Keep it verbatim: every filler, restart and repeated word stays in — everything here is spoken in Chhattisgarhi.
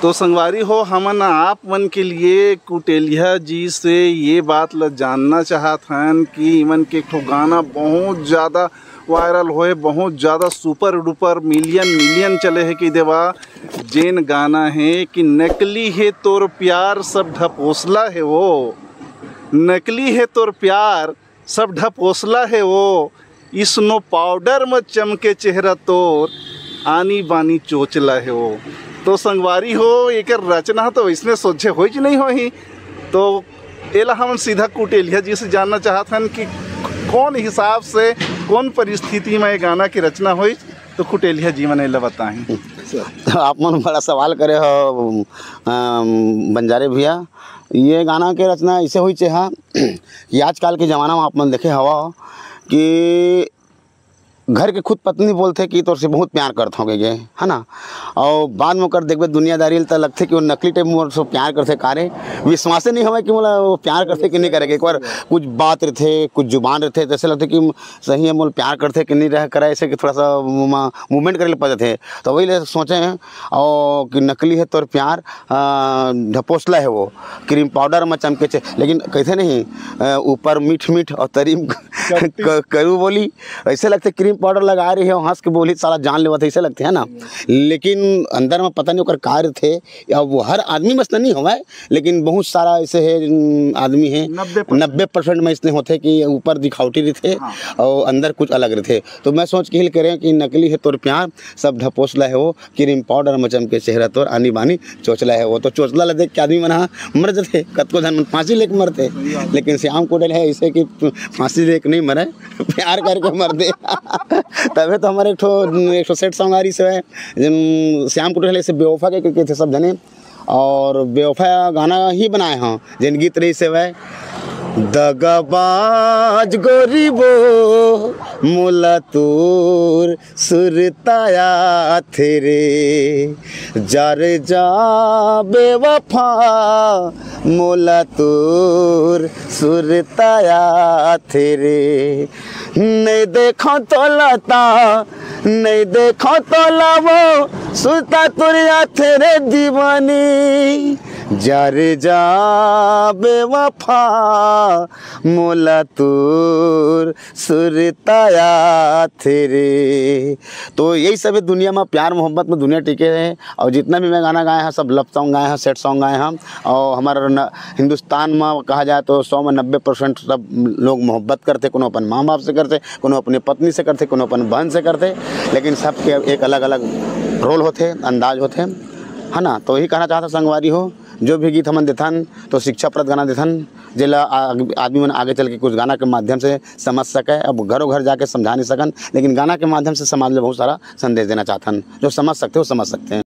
तो संगवारी हो, हमन आप मन के लिए कुटेलिया जी से ये बात ल जानना चाहत हन कि इमन के एक ठो गाना बहुत ज़्यादा वायरल होए, बहुत ज़्यादा सुपर डुपर मिलियन मिलियन चले हे कि देवा, जेन गाना हे कि नकली हे तोर प्यार, सब ढपोसला हे वो, नकली हे तोर प्यार, सब ढपोसला हे वो, स्नो पाउडर म चमके चेहरा तोर, आनी बानी चोचला हे वो। तो संगवारी हो, एकर रचना तो वैसने सोझे होइच नहीं होही। तो एला हमन सीधा कुटेलिया जी से जानना चाहत हन कि कौन हिसाब से, कौन परिस्थिति में ये गाना की रचना होइच, तो कुटेलिया जी मन एला बताही। तो आप मन बड़ा सवाल करे हो, अम, बंजारे भैया। ये गाना के रचना ऐसे होइच हे कि आजकल के ज़माना में आप मन देखे हवा कि घर के खुद पत्नी बोलथे कि तोर से बहुत प्यार करत हौं गे, है ना? और बाद में ओकर देखबे दुनियादारी ल, त लगथे कि वो नकली टाइप मोर से प्यार करथे। कारे विश्वासे नहीं हवय कि मोला वो प्यार करथे कि नहीं करे। एक बार कुछ बात रथे, कुछ जुबान रथे, जैसे लगथे कि सही है, मोला प्यार करथे कि नहीं रह करे, ऐसे कि थोड़ा सा मूवमेंट करे ले पड़ जाथे। तो वही ले सोचे हैं और कि नकली है तोर प्यार, आ, ढपोसला है वो, क्रीम पाउडर में चमके छे, लेकिन कैसे नहीं, आ, ऊपर मीठ मीठ और तरी म क-, करू बोली। ऐसे लगथे क्रीम पाउडर लगा रही है, हंस के बोली, साला जान लेवत है, ऐसे लगथे, है ना? लेकिन अंदर में पता नहीं ओकर का रथे। अब वो हर आदमी मस्त नहीं हवय, लेकिन बहुत सारा ऐसे है, उम, आदमी है, नब्बे परसेंट। नब्बे परसेंट में इसने होथे कि ऊपर दिखावटी रथे हाँ। और अंदर कुछ अलग रथे। तो मैं सोच के हिल करें कि नकली है तोर प्यार, सब ढपोसला है वो, क्रीम पाउडर में चमके चेहरा तोर, आनी बानी चोचला है वो। तो चोचला ला देख के आदमी मन ह मर जथे, कतको झन मन फांसी लेके मरथे। सही बात है। लेकिन श्याम कुटेल है ऐसे कि फांसी लेके नहीं मरे, प्यार करके मर दे। तबे तो हमारे एक ठो, एक ठो सेट सॉन्ग आ रही से, जन श्याम कुटेल ऐसे बेवफा के, के, के थे सब जने, और बेवफा गाना ही बनाए हैं, जेन गीत रही से वह, दगाबाज गोरी वो, मोला तोर सुरताया थे रे, जा रे जा बेवफा, मोला तोर सुरताया थे रे। नहीं देखो तो लता, नहीं देखो तो लावो, सुता तुरिया थे रे दीवानी, जा रे जा बेवफा, मोला तोर सुरताया थे रे। तो यही सब है दुनिया में, प्यार मोहब्बत में दुनिया टिके है। और जितना भी मैं गाना गाए हैं, सब लव सॉन्ग गाए हैं, सेट सॉन्ग गाए हैं। और हमारा न-, हिंदुस्तान में कहा जाए तो सौ में नब्बे परसेंट सब लोग मोहब्बत करते, कोनो अपन माँ बाप से करते, कोनो अपने पत्नी से करते, कोनो अपन बहन से करते, लेकिन सबके एक अलग-अलग रोल होथे, अंदाज होथे, है ना? तो यही कहना चाहता संगवारी हो, जो भी गीत हमन देथन, तो शिक्षाप्रद गाना देथन, जेला आ-, आदमी मन आगे चल के कुछ गाना के माध्यम से समझ सके। अब घरों घर जाके समझा नहीं सकन, लेकिन गाना के माध्यम से समाज में बहुत सारा संदेश देना चाहथन, जो समझ सकते हो, समझ सकते हैं।